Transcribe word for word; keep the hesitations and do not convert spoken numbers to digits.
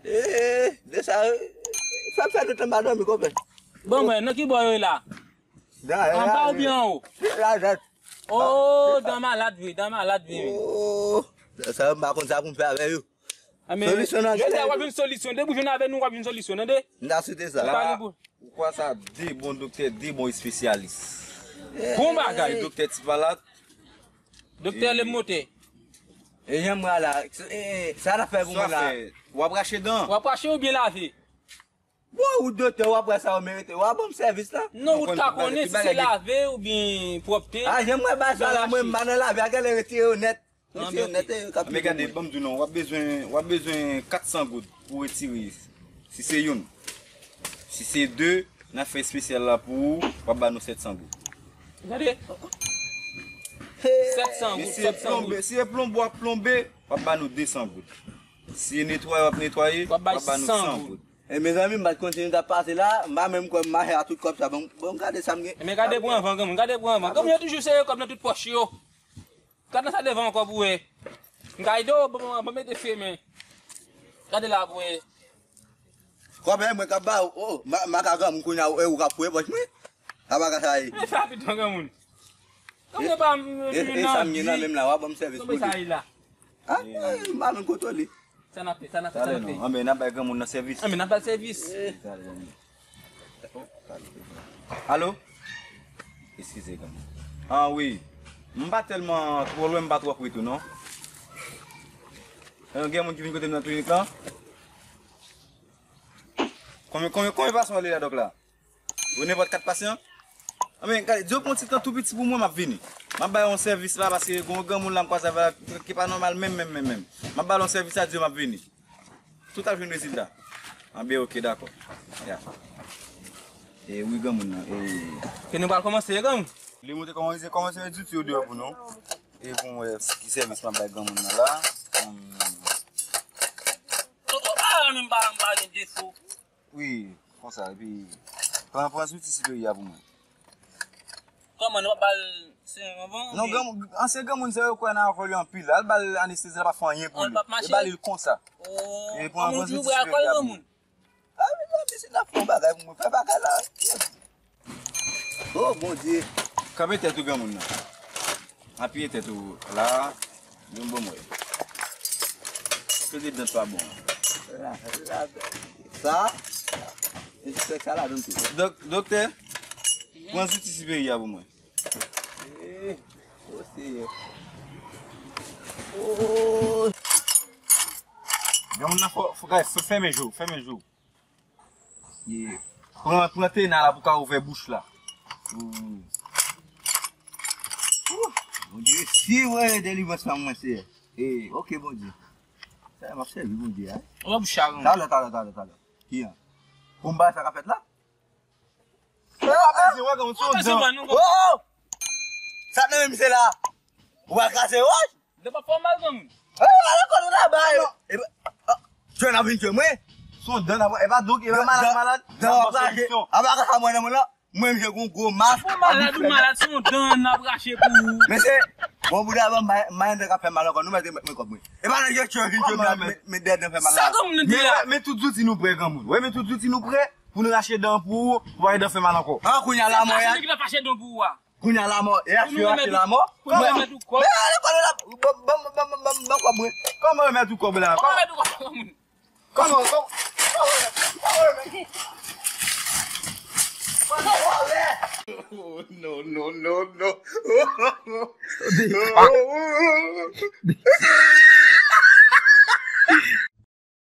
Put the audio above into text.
Eh, de sa, eh, fè m fè tout tan m pa dòmi, konpè. Bon, mwen, nan ki bò yo ye la? Anba oubyen anwo? La, la. Oh, dan malad vre, dan malad vre. Oh, sa, m pa konn sa pou m fè avè yo. Ah, men, solisyon nan jodi a, w ap jwenn solisyon. Depi w jwenn avè nou, w ap jwenn solisyon, tande? M ta swete sa. Ou pa gen pou- Ou kwè sa de bon doktè, de bon espesyalis. Bon bagay. Doktè Tipalat. Doktè Lemotè. E jan mwen la, e, sa n ap fè pou mwen la? W ap rache dan? W ap rache oubyen lave? Bon, ou doktè, w ap wè sa w merite. W ap ban m sèvis la. Non, ou ta konnen si se lave oubyen pwòpte. A, jan mwen bay sa la, mwen m pa nan lave, a gade retire yo nèt. Retire yo nèt, e, k ap Men gade, ban m di w non, w ap bezwen, w ap bezwen kat san goud pou retire si se youn. Si se de, n a fè espesyal la pou ou, w ap ba nou sèt san goud. Gade. Sèt san goud, sèt san goud. Si e plonbe, si e plonbe w ap plonbe, w ap ba nou de san goud. Si e netwaye w ap netwaye, w ap ba nou san goud. E mezanmi, m pa t konn si nou t ap pase la, m pa menm kwè m mache a tout kòb sa, bon, bon, gade sa m gen. Men gade pran van, granmoun, gade pran van. Granmoun yo toujou sere kòb nan tout pòch yo. Gad nan sa devan ankò pou wè. M ka ede w, bon, bon, bon, mete fye men. Gade la pou wè. Kòb e mwen k ap ba ou, oh, ma, ma ka granmoun kounye a, e ou k ap fouye pòch mwen. Sa bagay sa ye. Men fè rapid non, granmoun. Konbyen pa m, e, e, sa m gen nan men m la, w a ban m sèvis pou li. Konbyen sa ye la? A, e, m pa menm kontwole. Sa n ap fè, sa n ap fè, sa n ap fè. Anben, n ap bay granmoun nan sèvis. Anben, n ap bay sèvis. Alo? Eskize, granmoun. An, wi. M pa tèlman twò lwen, m pa twò pre tou, non. Gen moun ki vin kote m nan klinik lan? Konbyen, konbyen, konbyen pasyan w ale la, dòk la? Ou nenpòt kat pasyan? Anben, gade, di yo pran yon ti tan tou piti pou mwen, m ap vini. M ap bay yon sèvis la, paske gen yon granmoun la m kwaze avè l ki pa nòmal menm, menm, menm, menm. M ap bay yon sèvis la, di yo m ap vini. Tout ap jwenn rezilta. Anben, oke, dakò. Ya. E wi, granmoun nan. E. Ke nou pral kòmanse, granmoun? Li montre kòman, kòman se zouti yo deyò pou nou. E pou mwen, ki sèvis m ap bay granmoun nan la. Hmm. Oh, oh, ah, menm pa, pa gen defo. Wi, konsa, epi pran, pran zouti siperye a pou mwen. Kòman, nou pa ba l serum avan? Non, oubyen granmoun, ansyen granmoun sa yo kwè nan alkòl yo anpil. Al ba l anestezi, l pa fè anyen pou li. Li ba li l konsa. Oh, e pran, pran zouti siperye a pou mwen. A, mezanmi, si n ap fè yon bagay pou mwen, fè bagay la. Oh, Bondye. Kanpe tèt ou, granmoun nan. Apiye tèt ou la. Yon bon mwen. Kote dent pa bon. La, la, sa. E se sa la, donk. Dòk, doktè, pran zouti siperye a pou mwen. Eh, oh, Seyè. Oh. Granmoun nan fò, fò, gade, fè, fèmen je w, fèmen je w. Ye. Pran, pran tena la pou ka ouvè bouch la. Ou. Ou. Bondye, si w wè delivrans nan mwen, Seyè. E, oke, Bondye. Sa m ap sèvi Bondye a. Ou pa bouch a, non. Talè, talè, talè, talè. Ki an? Pou m bay sa ka fèt la? Ou pa bezwen wè, granmoun, se yon dan. Oh! Sa nan men misye la. Ou pral kraze wòch? Dè pa fè w mal, granmoun. Eh, alò, kò nou la, bay. Jwenn ap vin jwenn mwen. Se yon dan, e pa donk, e pa malad, malad. Dan ap rache. Apa ka sa mwen nan mwen la? Mwen, m jwenn yon gwo mas. Ou malad, ou malad, se yon dan n ap rache pou ou. Mesye, bon, bouda ban m, m pa gen dan k ap fè mal ankò. Nou mèt remèt mwen kòb mwen. E pa nan je tchè vin jwenn la, men, men dèyè dan fè mal la. Sa granmoun nan di la? Men tout zouti nou prè, granmoun. Wè, men tout zouti nou prè pou nou rache dan pou ou, pou pa gen dan fè mal ankò. An, kounye a la mò ya. Sa se ki ta fache dan pou ou a. Kounye a la mò, e a fè rache la mò. Pou nou remèt ou kòb. Men ale kòb la, ban, ban, ban kòb mwen. Kòman remèt ou kòb la? Kòman remèt ou kòb, granmoun? Kòman, kòman, kòman remèt? Kòman remèt? Oh, no, no, no, no.